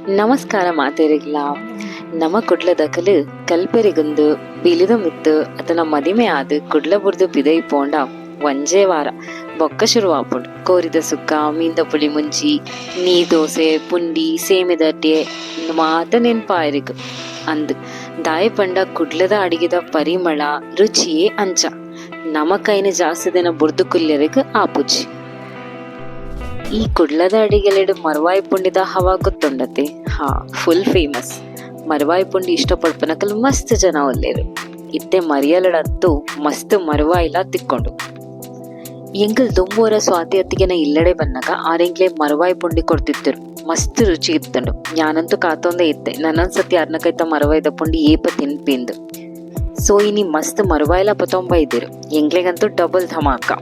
ನಮಸ್ಕಾರ ಮಾತೆರೆಗ್ಲಾ. ನಮ ಕುಡ್ಲದಕಲು ಕಲ್ಪೆರೆಗುಂದು ಬಿಲಿದ ಮಿತ್ತ್ ಅತನ ಮದಿಮೆ ಆದ್ ಕುಡ್ಲ ಬುಡ್ದು ಪಿದಯಿ ಪೋಂಡ ಒಂಜೇ ವಾರ ಬೊಕ್ಕ ಶುರುವಾಪುಂಡು. ಕೋರಿದ ಸುಕ್ಕ, ಮೀನ್ದ ಪುಳಿ ಮುಂಚಿ, ನೀರ್ ದೋಸೆ, ಪುಂಡಿ, ಸೇಮೆದಡ್ಡೆ ಉಂದು ಮಾತ ನೆನ್ಪಾಯೆರೆಗ್ ಅಂದ್ ದಾಯೆ ಪಂಡ ಕುಡ್ಲದ ಅಡಿಗೆದ ಪರಿಮಳ ರುಚಿಯೇ ಅಂಚ. ನಮಕ್ ಐನ್ ಜಾಸ್ತಿ ದಿನ ಬುಡ್ದು ಕುಲ್ಲೆರೆಗ್ ಆಪುಜಿ. ಈ ಕುಡ್ಲದ ಅಡಿಗೆಲೆಡ್ ಮರ್ವಾಯಿ ಪುಂಡಿದ ಹವಾ ಗೊತ್ತುಂಡತೆ? ಹಾ, ಫುಲ್ ಫೇಮಸ್. ಮರ್ವಾಯಿ ಪುಂಡಿ ಇಷ್ಟ ಪಡ್ಪುನಕುಲು ಮಸ್ತ್ ಜನ ಉಲ್ಲೆರ್. ಇತ್ತೆ ಮರಿಯಲಡಂತೂ ಮಸ್ತ್ ಮರ್ವಾಯಿಲ ತಿಕ್ಕೊಂಡು. ಎಂಕುಲ್ ದುಂಬೊರ ಸ್ವಾತಿ ಅತ್ತಿಗೆನ ಇಲ್ಲಡೆ ಬನ್ನಗ ಆರೆಂಗ್ಲೆ ಮರ್ವಾಯಿ ಪುಂಡಿ ಕೊರ್ತಿತ್ತೆರ್. ಮಸ್ತ್ ರುಚಿ ಇತ್ತುಂಡು. ಯಾನಂತೂ ಕಾತೊಂದೇ ಇತ್ತೆ ನನೊಂದ್ ಸತಿ ಅರ್ನ ಕೈತ ಮರ್ವಾಯಿದ ಪುಂಡಿ ಏಪ ತಿನ್ಪಿಂದ್. ಸೊ ಇನಿ ಮಸ್ತ್ ಮರ್ವಾಯಿಲ ಪತೊಂಬ ಇದ್ದೀರ್. ಎಂಕ್ಲೆಗಂತೂ ಡಬಲ್ ಧಮಾಕ.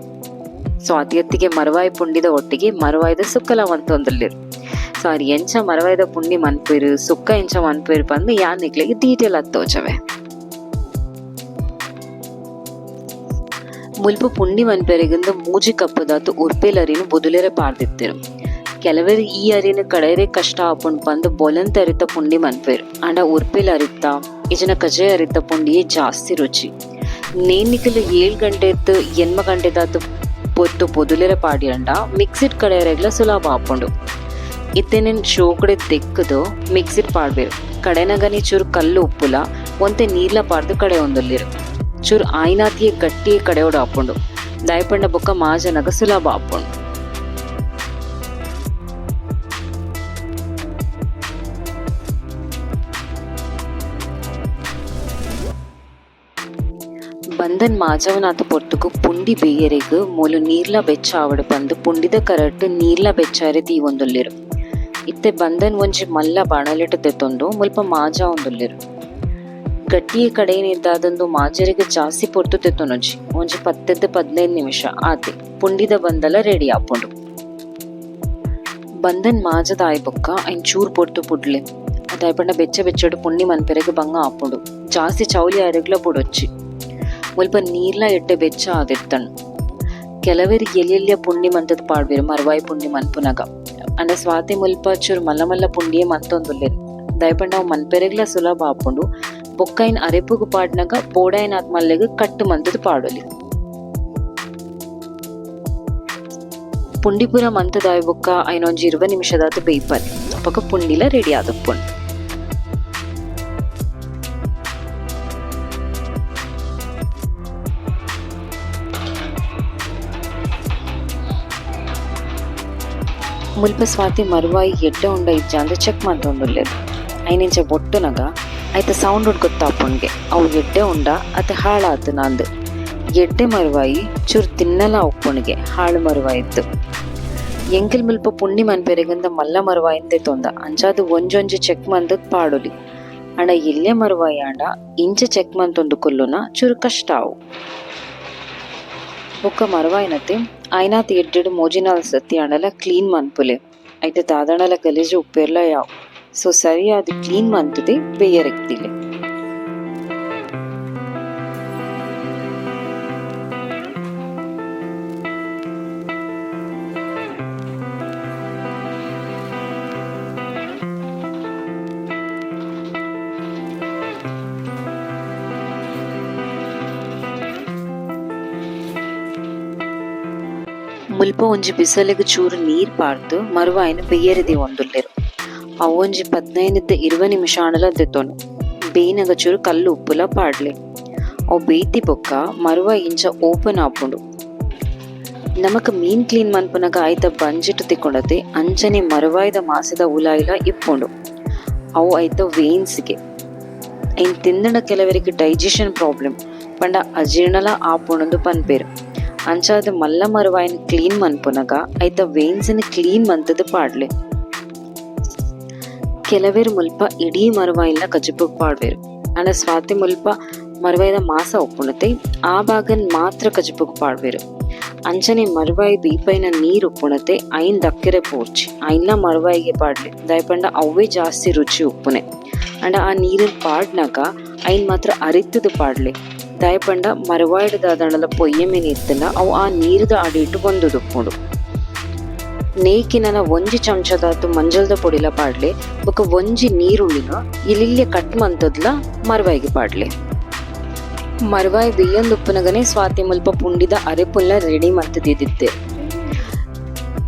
ಸ್ವಾತಿ ಅತ್ತಿಗೆ ಮರ್ವಾಯಿ ಪುಂಡಿದ ಒಟ್ಟಿಗೆ ಮರ್ವಾಯಿದ ಸುಕ್ಕಲ ಮಂತೊಂದುಲ್ಲೆರ್. ಸೊ ಆರ್ ಎಂಚ ಮರ್ವಾಯಿದ ಪುಂಡಿ ಮನ್ಪುವೆರ್, ಸುಕ್ಕ ಎಂಚ ಮನ್ಪುವೆರ್ ಪಂದ್ ಯಾನ್ ನಿಕ್ಲೆಗ್ ಡೀಟೇಲ್ ಆದ್ ತೋಜವೆ. ಮುಲ್ಪ ಪುಂಡಿ ಮನ್ಪೆರೆಗುಂದು ಮೂಜಿ ಕಪ್ಪುದಾತ್ ಉರ್ಪೆಲ್ ಅರಿನ್ ಬೊದುಲೆರೆ ಪಾಡ್ದಿತ್ತೆರ್. ಕೆಲವೆರ್ ಈ ಅರಿನ್ ಕಡೆಯರೆ ಕಷ್ಟ ಆಪುಂಡು ಪಂದ್ ಬೊಲಂತೆ ಅರಿತ ಪುಂಡಿ ಮನ್ಪುವೆರ್. ಆಂಡ ಉರ್ಪೆಲ್ ಅರಿತ್ತ ಇಜ್ಜಿಂಡ ಕಜ್ಜಾಯ ಅರಿತ್ತ ಪುಂಡಿಯೇ ಜಾಸ್ತಿ ರುಚಿ. ನೇನ್ ನಿಕುಲು 7 ಗಂಟೆರ್ದ್ 8 ಗಂಟೆದಾತ್ ಪೊರ್ತು ಪೊದುಲೆರೆ ಪಾಡ್ಯಂಡ ಮಿಕ್ಸಿಡ್ ಕಡೆಯರೆಗ್ಲ ಸುಲಭ ಆಪುಂಡು. ಇತ್ತೆ ನೆನ್ ಶೋಕುಡೆ ದೆಕ್ಕುದು ಮಿಕ್ಸಿಡ್ ಪಾಡ್ವೆರ್. ಕಡೆನಗನೆ ಚೂರು ಕಲ್ಲು ಉಪ್ಪುಲ ಒಂತೆ ನೀರ್ಲ ಪಾಡ್ದ್ ಕಡೆಯೊಂದುಲ್ಲೆರ್. ಚೂರು ಆಯಿನಾತಿಯೇ ಗಟ್ಟಿಯೇ ಕಡೆಯೊಡು ಆಪುಂಡು. ದಾಯೆ ಪಂಡ ಬೊಕ್ಕ ಮಾಜನಗ ಸುಲಭ ಆಪುಂಡು. ಬಂದನ್ ಮಾಜವನಾತ್ ಪೊರ್ತುಗು ಪುಂಡಿ ಬೇಯೆರೆಗ್ ಮೂಲು ನೀರ್ಲ ಬೆಚ್ಚ ಆವಡ್ ಪಂದ್ ಪುಂಡಿದ ಕರಟ್ ನೀರ್ಲ ಬೆಚ್ಚಾಯೆರೆ ದೀವೊಂದುಲ್ಲೆರ್. ಇತ್ತೆ ಬಂದನ್ ಒಂಜಿ ಮಲ್ಲ ಬಾಣಲೆಟ್ ದೆತೊಂದು ಮುಲ್ಪ ಮಾಜಾವೊಂದುಲ್ಲೆರ್. ಗಟ್ಟಿಯ ಕಡೆಯಿನೆರ್ದಾದ್ ಮಾಜೆರೆಗ್ ಜಾಸ್ತಿ ಪೊರ್ತು ದೆತೊನೊಜಿ. ಒಂಜಿ 10 15 ನಿಮಿಷ ಆತೆ ಪುಂಡಿದ ಬಂದಲ ರೆಡಿ ಆಪುಂಡು. ಬಂದನ್ ಮಾಜದ ಆಯಿ ಬೊಕ್ಕ ಐನ್ ಚೂರ್ ಪೊರ್ತು ಬುಡ್ಲೆ. ದಾಯೆ ಪಂಡ ಬೆಚ್ಚ ಬೆಚ್ಚಡ್ ಪುಂಡಿ ಮನ್ಪೆರೆಗ್ ಬಂಗ ಆಪುಂಡು. ಜಾಸ್ತಿ ಚೌಲಿ ಆಯೆರೆಗ್ಲ ಬುಡೊಚ್ಚಿ. ಮುಲ್ಪ ನೀರ್ಲ ಎಡ್ಡೆ ಬೆಚ್ಚ ಆದಿತ್ತುಂಡು. ಕೆಲವೆರ್ ಎಲ್ಯ ಎಲ್ಯ ಪುಂಡಿ ಮಂತುದು ಪಾಡ್ವೆರ್ ಮರ್ವಾಯಿ ಪುಂಡಿ ಮನ್ಪುನಗ. ಆಂಡ ಸ್ವಾತಿ ಮುಲ್ಪ ಚೂರು ಮಲ್ಲ ಮಲ್ಲ ಪುಂಡಿಯೇ ಮಂತೊಂದುಲ್ಲೆರ್. ದಾಯೆ ಪಂಡ ಅವು ಮನ್ಪೆರೆಗ್ಲ ಸುಲಭ ಆಪುಂಡು. ಬೊಕ್ಕ ಐನ್ ಅರೆಪುಗು ಪಾಡ್ನಗ ಬೋಡಾಯಿನಾತ್ ಮಲ್ಲೆಗ್ ಕಟ್ಟ್ ಮಂತುದು ಪಾಡೊಲಿ. ಪುಂಡಿ ಪೂರ ಮಂತುದು ಆಯಿ ಬೊಕ್ಕ ಐನ್ ಒಂಜಿ 20 ನಿಮಿಷದಾತ್ ಬೇಯ್ಪಲೆ. ಅಪಗ ಪುಂಡಿಲ ರೆಡಿ ಆದುಪ್ಪುಂಡು. ಮುಲ್ಪ ಸ್ವಾತಿ ಮರ್ವಾಯಿ ಎಡ್ಡೆ ಉಂಡ ಇಜ್ಜಾಂದ್ ಚೆಕ್ ಮಂತೊಂದುಲ್ಲೆರ್. ಐನ್ ಇಂಚ ಬೊಟ್ಟುನಗ ಐತ ಸೌಂಡ್ ಡ್ ಗೊತ್ತಾಪುಂಡ್ಗೆ ಅವು ಎಡ್ಡೆ ಉಂಡ ಅತ್ ಹಾಳಾತುನಾಂದ್. ಎಡ್ಡೆ ಮರ್ವಾಯಿ ಚೂರು ತಿನ್ನಲ ಉಪ್ಪುಂಡ್ಗೆ ಹಾಳು ಮರ್ವಾಯಿದ್ದು. ಎಂಕುಲು ಮುಲ್ಪ ಪುಂಡಿ ಮನ್ಪೆರೆಗುಂದ ಮಲ್ಲ ಮರ್ವಾಯಿನ್ ದೆತೊಂದ ಅಂಚಾದ್ ಒಂಜೊಂಜಿ ಚೆಕ್ ಮಂತುದ್ ಪಾಡೊಲಿ. ಆಂಡ ಎಲ್ಯ ಮರ್ವಾಯಿ ಆಂಡ ಇಂಚ ಚೆಕ್ ಮಂತೊಂದು ಕುಲ್ಲುನ ಚೂರು ಕಷ್ಟ ಆವು. ಬೊಕ್ಕ ಮರ್ವಾಯಿನತೆ ಆಯಿನಾತ್ ಎಡ್ಡೆಡ್ ಮೂಜಿ ನಾಲ್ ಸರ್ತಿ ಆಂಡಲ ಕ್ಲೀನ್ ಮನ್ಪುಲೆ. ಐಟ್ ದಾದಾಂಡಲ ಗಲೀಜು ಉಪ್ಪೆರ್ಲ ಯಾವ್. ಸೊ ಸರಿಯಾದ್ ಕ್ಲೀನ್ ಮಂತುದೆ ಬೇಯರೆಗ್ ದೀಲೆ. ಮುಲ್ಪ ಒಂಜಿ ಬಿಸಲೆಗ್ ಚೂರು ನೀರ್ ಪಾಡ್ದ್ ಮರುವಾಯಿನ್ ಬೇಯೆರೆ ದೀವೊಂದುಲ್ಲೆರ್. ಅವು ಒಂಜಿ 15 20 ನಿಮಿಷ ಆಂಡಲ ದೆತೊನು. ಬೇಯ್ನಗ ಚೂರು ಕಲ್ಲು ಉಪ್ಪುಲ ಪಾಡ್ಲೆ. ಅವು ಬೇಯ್ತಿ ಬೊಕ್ಕ ಮರುವಾಯಿ ಇಂಚ ಓಪನ್ ಆಪುಂಡು. ನಮಕ್ ಮೀನ್ ಕ್ಲೀನ್ ಮನ್ಪುನಗ ಐತ ಬಂಜಿಟ್ ತಿಕ್ಕುಂಡತೆ ಅಂಚನೆ ಮರುವಾಯಿದ ಮಾಸದ ಉಲಾಯಿಲ ಇಪ್ಪುಂಡು. ಅವು ಐತ ವೇನ್ಸ್ ಗೆ. ಐನ್ ತಿಂದ್ಂಡ ಕೆಲವೆರೆಗ್ ಡೈಜೆಷನ್ ಪ್ರಾಬ್ಲಮ್ ಪಂಡ ಅಜೀರ್ಣಲ ಆಪುಂಡುಂದು ಪನ್ಪೆರ್. ಅಂಚಾದ್ ಮಲ್ಲ ಮರುವಾಯಿನ್ ಕ್ಲೀನ್ ಮನ್ಪುನಗ ಐತ ವೇನ್ಸ್ ನ್ ಕ್ಲೀನ್ ಮಂತುದು ಪಾಡ್ಲೆ. ಕೆಲವೆರ್ ಮುಲ್ಪ ಇಡೀ ಮರುವಾಯಿನ್ಲ ಕಜಿಪುಗ್ ಪಾಡ್ವೆರ್. ಆಂಡ ಸ್ವಾತಿ ಮುಲ್ಪ ಮರುವಾಯಿದ ಮಾಸ ಉಪ್ಪುಂಡತೆ ಆ ಭಾಗನ್ ಮಾತ್ರ ಕಜಿಪುಗ್ ಪಾಡ್ವೆರ್. ಅಂಚನೆ ಮರುವಾಯಿ ಬೀಪೈನ ನೀರ್ ಉಪ್ಪುಂಡತೆ ಐನ್ ದಕ್ಕೆರೆ ಪೋರ್ಚಿ ಐನ್ಲ ಮರುವಾಯಿಗೆ ಪಾಡ್ಲೆ. ದಾಯೆ ಪಂಡ ಅವ್ವೇ ಜಾಸ್ತಿ ರುಚಿ ಉಪ್ಪುನೆ. ಆಂಡ ಆ ನೀರುನ್ ಪಾಡ್ನಗ ಐನ್ ಮಾತ್ರ ಅರಿತುದು ಪಾಡ್ಲೆ. ದಾಯೆ ಪಂಡ ಮರುವಾಯಿಡ್ ದಾದಾಂಡಲ ಪೊಯ್ಯೆ ಮೀನ್ ಇತ್ತುಂಡ ಅವು ಆ ನೀರುದ ಅಡಿಟ್ ಬೊಂದುದುಪ್ಪುಂಡು. ನೇಕಿನನ ಒಂಜಿ ಚಮಚದಾತ್ ಮಂಜಲ್ದ ಪೊಡಿಲ ಪಾಡ್ಲೆ ಬೊಕ ಒಂಜಿ ನೀರುಳ್ಳಿನ ಎಲ್ಯ ಕಟ್ ಮಂತುದ್ಲ ಮರ್ವಾಯಿಗ್ ಪಾಡ್ಲೆ. ಮರ್ವಾಯಿ ಬೇಯೊಂದುಪ್ಪುನಗನೆ ಸ್ವಾತಿ ಮುಲ್ಪ ಪುಂಡಿದ ಅರೆಪುಲ್ನ ರೆಡಿ ಮಂತ್ ದೀದಿತ್ತೆ.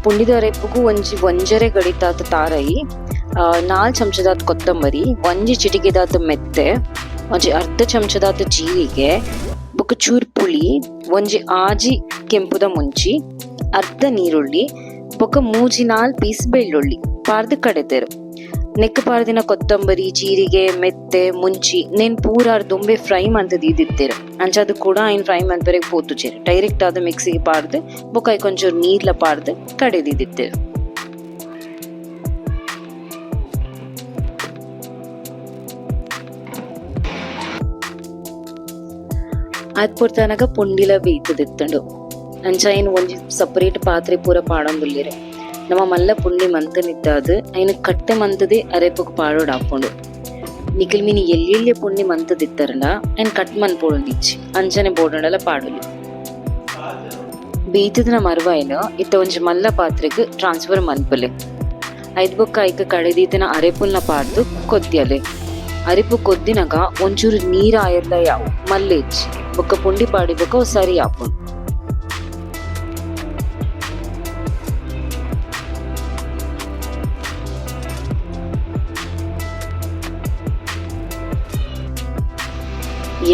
ಪುಂಡಿದ ಅರೆಪುಗು ಒಂಜಿ ಒಂಜರೆ ಗಡಿತಾತ್ ತಾರೈ, 4 ಚಮಚದಾತ್ ಕೊತ್ತಂಬರಿ, ಒಂಜಿ ಚಿಟಿಕೆದಾತ್ ಮೆತ್ತೆ, ಒಂಜಿ ಅರ್ಧ ಚಮಚದಾತ್ ಜೀರಿಗೆ, ಬೊಕ ಚೂರು ಪುಳಿ, ಒಂಜಿ ಆಜಿ ಕೆಂಪುದ ಮುಂಚಿ, ಅರ್ಧ ನೀರುಳ್ಳಿ, ಬೊಕ 3-4 ಪೀಸ್ ಬೆಳ್ಳುಳ್ಳಿ ಪಾರ್ದ್ ಕಡೆತೆರ್. ನೆಕ್ಕ್ ಪಾರ್ದಿನ ಕೊತ್ತಂಬರಿ, ಜೀರಿಗೆ, ಮೆತ್ತೆ, ಮುಂಚಿ ನೇನ್ ಪೂರ ದುಂಬೆ ಫ್ರೈ ಮಂತ್ ದೀದಿತ್ತೆರ್. ಅಂಚಾದ್ ಕೂಡ ಐನ್ ಫ್ರೈ ಮನ್ಪೆರೆಗ್ ಪೋತುಜೆರ್. ಡೈರೆಕ್ಟ್ ಆದ್ ಮಿಕ್ಸಿಗ್ ಪಾರ್ದ್ ಬೊಕ ಐಕ್ ಒಂಚೂರು ನೀರ್ಲ ಪಾರ್ದ್ ಕಡೆ ದೀದಿತ್ತೆರ್. ಆತ್ ಪೊರ್ತನಗ ಪುಂಡಿಲ ಬೇಯ್ತುದಿತ್ತುಂಡು. ಅಂಚ ಐನ್ ಒಂಜಿ ಸಪರೇಟ್ ಪಾತ್ರೆ ಪೂರ ಪಾಡೊಂದುಲ್ಲೆರ್. ನಮ ಮಲ್ಲ ಪುಂಡಿ ಮಂತನಿತ್ತಾದ್ ಐನ್ ಕಟ್ಟೆ ಮಂತುದೆ ಅರೆಪುಗ್ ಪಾಡೊಡಾಪುಂಡು. ನಿಕಲ್ ಮಿನಿ ಎಲ್ಯ ಪುಂಡಿ ಮಂತುದಿತ್ತರ್ಂಡ ಐನ್ ಕಟ್ ಮನ್ಪೊಡುಂದಿಜ್ಜಿ ಅಂಚನೆ ಬೋಡುಂಡಲ ಪಾಡೊಲಿ. ಬೇಯ್ತುದಿನ ಮರ್ವಾಯಿನ್ ಇತ್ತೆ ಒಂಜಿ ಮಲ್ಲ ಪಾತ್ರೆಗ್ ಟ್ರಾನ್ಸ್ಫರ್ ಮನ್ಪುಲೆ. ಐದ್ ಬೊಕ್ಕ ಐಕ್ ಕಡೆದೀತಿನ ಅರೆಪುಲ್ನ ಪಾಡ್ದ್ ಕೊದ್ಯಲೆ. ಅರೆಪು ಕೊದ್ದಿನಗ ಒಂಚೂರು ನೀರ್ ಆಯೆರ್ಲ ಯಾವು ಮಲ್ಲೆ ಇಜ್ಜಿ ಬೊಕ್ಕ ಪುಂಡಿ ಪಾಡಿ ಬೊಕ್ಕ ಅವು ಸರಿ ಆಪುಂಡು.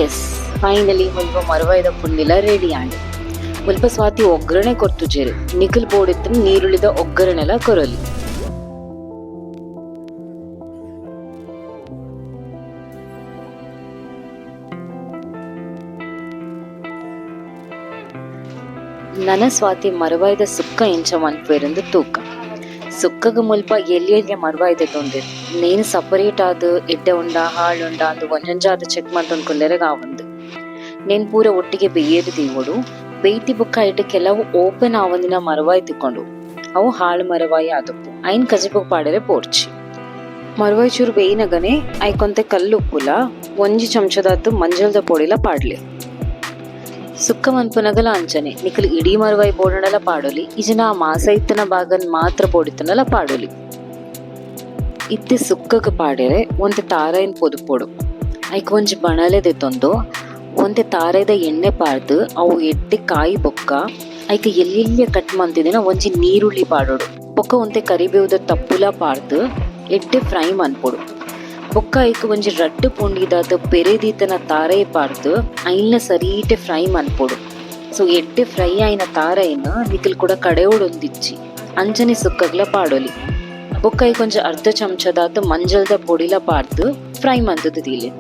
ಎಸ್ ಫೈನಲಿ ಮುಲ್ಪ ಮರ್ವಾಯಿದ ಪುಂಡಿಲ ರೆಡಿ ಆಂಡ್. ಮುಲ್ಪ ಸ್ವಾತಿ ಒಗ್ಗರಣೆ ಕೊರ್ತುಜೆರ್. ನಿಕಲ್ ಬೋಡಿತ್ತಿನ ನೀರುಳ್ಳಿದ ಒಗ್ಗರಣೆಲ ಕೊರೊಲಿ. ನನ ಸ್ವಾತಿ ಮರ್ವಾಯಿದ ಸುಕ್ಕ ಎಂಚ ಮನ್ಪುವೆರುಂದು ತೂಕ. ಸುಕ್ಕಗ್ ಮುಲ್ಪ ಎಲ್ಯ ಎಲ್ಯ ಮರ್ವಾಯಿ ದೆತೊಂದೆರ್. ನೇನ್ ಸಪರೇಟ್ ಆದ್ ಎಡ್ಡೆ ಉಂಡ ಹಾಳ್ ಉಂಡ ಅಂದ್ ಒಂಜೊಂಜಾದ್ ಚೆಕ್ ಮಲ್ತೊಂದು ಕುಲ್ಲೆರೆಗ್ ಆವಂದ್. ನೇನ್ ಪೂರ ಒಟ್ಟಿಗೆ ಬೇಯೆರೆ ದೀವೊಡು. ಬೇಯ್ತಿ ಬೊಕ್ಕ ಐಟ್ ಕೆಲವು ಓಪನ್ ಆವಂದಿನ ಮರ್ವಾಯಿ ತಿಕ್ಕೊಂಡು. ಅವು ಹಾಳ್ ಮರವಾಯಿ ಆದುಪ್ಪು. ಐನ್ ಕಜಿಪುಗ್ ಪಾಡೆರೆ ಬೋಡ್ಚಿ. ಮರ್ವಾಯಿ ಚೂರು ಬೇಯಿನಗನೆ ಐಕೊಂತೆ ಕಲ್ಲ್ ಉಪ್ಪುಲ ಒಂಜಿ ಚಮಚದಾತ್ ಮಂಜಲ್ದ ಪೊಡಿಲ ಪಾಡ್ಲೆ. ಸುಕ್ಕ ಮನ್ಪುನಗಲ ಅಂಚನೆ ನಿಕಲ್ ಇಡೀ ಮರ್ವಾಯಿ ಬೋಡುಂಡಲ ಪಾಡೊಲಿ ಇಜಿನ ಆ ಮಾಸ ಇತ್ತಿನ ಬಾಗನ್ ಮಾತ್ರ ಬೋಡಿತ್ತುಂಡಲ ಪಾಡೊಲಿ. ಇತ್ತೆ ಸುಕ್ಕಗ್ ಪಾಡೆರೆ ಒಂತೆ ತಾರಾಯಿನ್ ಪೊದುಪೊಡು. ಐಕ್ ಒಂಜಿ ಬಣಲೆ ದೆತೊಂದು ಒಂತೆ ತಾರಾಯಿದ ಎಣ್ಣೆ ಪಾಡ್ದ್ ಅವು ಎಡ್ಡೆ ಕಾಯಿ ಬೊಕ್ಕ ಐಕ್ ಎಲ್ಯ ಕಟ್ ಮಂತಿದಿನ ಒಂಜಿ ನೀರುಳ್ಳಿ ಪಾಡೊಡು. ಬೊಕ್ಕ ಒಂತೆ ಕರಿಬೇವುದ ತಪ್ಪುಲ ಪಾಡ್ದ್ ಎಡ್ಡೆ ಫ್ರೈ ಮನ್ಪೊಡು. ಬೊಕ್ಕ ಐಕ್ ಒಂಜಿ ರಡ್ಡ್ ಪುಂಡಿದಾತ್ ಪೆರೆದೀತನ ತಾರಾಯಿ ಪಾಡ್ದ್ ಐನ್ಲ ಸರೀಟೆ ಫ್ರೈ ಮನ್ಪೊಡು. ಸೊ ಎಡ್ಡೆ ಫ್ರೈ ಆಯಿನ ತಾರಾಯಿನ್ ನಿಕಲ್ ಕೂಡ ಕಡೆಯೊಡೊಂದಿಜ್ಜಿ ಅಂಚನೆ ಸುಕ್ಕಗ್ಲ ಪಾಡೊಲಿ. ಬೊಕ್ಕ ಐಕ್ ಒಂಜಿ ಅರ್ಧ ಚಮಚದಾತ್ ಮಂಜಲ್ದ ಪೊಡಿಲ ಪಾಡ್ದ್ ಫ್ರೈ ಮಂತುದು ದೀಲೆ.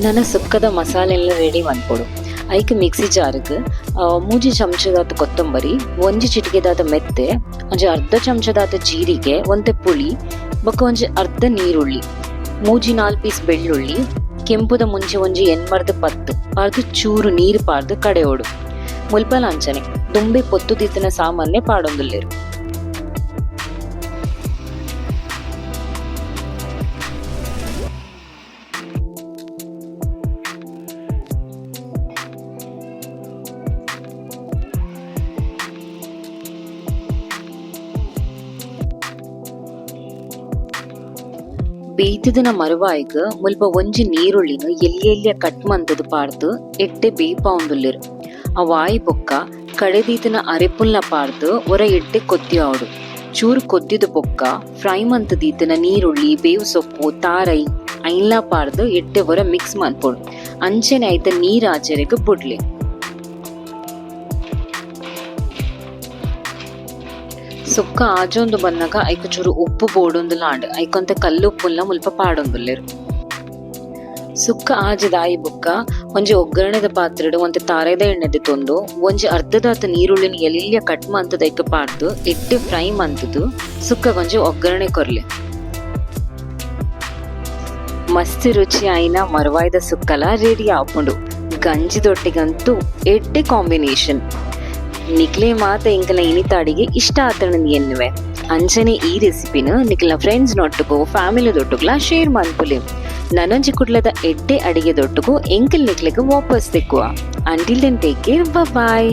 ನನ ಸುಕ್ಕದ ಮಸಾಲೆಲ್ಲ ರೆಡಿ ಮನ್ಪೊಡು. ಐಕ್ ಮಿಕ್ಸಿ ಜಾರ್ಗ್ 3 ಚಮಚದಾತ್ ಕೊತ್ತಂಬರಿ, ಒಂಜಿ ಚಿಟಿಕೆದಾತ್ ಮೆತ್ತೆ, ಒಂಜಿ ಅರ್ಧ ಚಮಚದಾತ್ ಜೀರಿಗೆ, ಒಂತೆ ಪುಳಿ, ಬೊಕ್ಕ ಒಂಜಿ ಅರ್ಧ ನೀರುಳ್ಳಿ, 3-4 ಪೀಸ್ ಬೆಳ್ಳುಳ್ಳಿ, ಕೆಂಪುದ ಮುಂಚೆ ಒಂಜಿ ಎನ್ಮರ್ದ್ ಪತ್ತ್ ಪಾಡ್ದ್ ಚೂರು ನೀರ್ ಪಾಡ್ದ್ ಕಡೆಯೊಡು. ಮುಲ್ಪಲ ಅಂಚನೆ ದುಂಬೆ ಪೊತ್ತು ದೀತಿನ ಸಾಮಾನ್ಯ ಪಾಡೊಂದುಲ್ಲೆರ್. ಬೇಯ್ತಿದಿನ ಮರುವಾಯಿಗ್ ಮುಲ್ಪ ಒಂಜಿ ನೀರುಳ್ಳಿನ್ ಎಲ್ಯ ಎಲ್ಯ ಕಟ್ ಮಂತುದು ಪಾಡ್ದ್ ಎಡ್ಡೆ ಬೇಯ್ಪಾವೊಂದುಲ್ಲೆರ್. ಆ ವಾಯಿ ಬೊಕ್ಕ ಕಡೆದೀತಿನ ಅರೆಪುಲ್ನ ಪಾಡ್ದ್ ಒರ ಎಡ್ಡೆ ಕೊದ್ದಿಯಾವೊಡು. ಚೂರು ಕೊದ್ದಿದ ಬೊಕ್ಕ ಫ್ರೈ ಮಂತ್ ದೀತಿನ ನೀರುಳ್ಳಿ, ಬೇವು ಸೊಪ್ಪು, ತಾರೈ ಐನ್ಲ ಪಾಡ್ದ್ ಎಡ್ಡೆ ಒರ ಮಿಕ್ಸ್ ಮನ್ಪೊಡು. ಅಂಚನೆ ಐತ ನೀರ್ ಆಚೆರೆಗ್ ಬುಡ್ಲೆ. ಸುಕ್ಕ ಆಜೊಂದು ಬನ್ನಗ ಐಕ್ ಚೂರು ಉಪ್ಪು ಬೋಡೊಂದುಲ ಆಂಡ್. ಐಕೊಂತೆ ಕಲ್ಲು ಉಪ್ಪುಲ್ನ ಮುಲ್ಪ ಪಾಡೊಂದುಲ್ಲೆರ್. ಸುಕ್ಕ ಆಜದಾಯಿ ಬೊಕ್ಕ ಒಂಜಿ ಒಗ್ಗರಣೆದ ಪಾತ್ರೆಡ್ ಒಂತೆ ತಾರೆದ ಎಣ್ಣೆ ದೆತೊಂದು ಒಂಜಿ ಅರ್ಧದಾತ್ ನೀರುಳ್ಳಿನ್ ಎಲ್ಯ ಕಟ್ ಮಂತುದು ಐಕ್ ಪಾಡ್ದ್ ಎಡ್ಡೆ ಫ್ರೈ ಮಂತುದು ಸುಕ್ಕಗೊಂಜಿ ಒಗ್ಗರಣೆ ಕೊರ್ಲೆ. ಮಸ್ತ್ ರುಚಿ ಆಯಿನ ಮರ್ವಾಯಿದ ಸುಕ್ಕಲ ರೆಡಿ ಆಪುಂಡು. ಗಂಜಿದೊಟ್ಟಿಗಂತೂ ಎಡ್ಡೆ ಕಾಂಬಿನೇಷನ್. ನಿಕ್ಲೆ ಮಾತ ಎಂಕಲ್ನ ಇನಿತ ಅಡಿಗೆ ಇಷ್ಟ ಆತಂಡ್ ಎನ್ನುವೆ. ಅಂಚನೆ ಈ ರೆಸಿಪಿನ್ ನಿಕ್ಲ್ನ ಫ್ರೆಂಡ್ಸ್ ನೊಟ್ಟುಗು ಫ್ಯಾಮಿಲಿ ದೊಟ್ಟುಗುಲ ಶೇರ್ ಮನ್ಪುಲೆ. ನನೊಂಜಿ ಕುಡ್ಲದ ಎಡ್ಡೆ ಅಡಿಗೆ ದೊಟ್ಟುಗು ಎಂಕಲ್ ನಿಕ್ಲೆಗ್ ವಾಪಸ್ ತಿಕ್ಕುವ. Until then, take care, bye.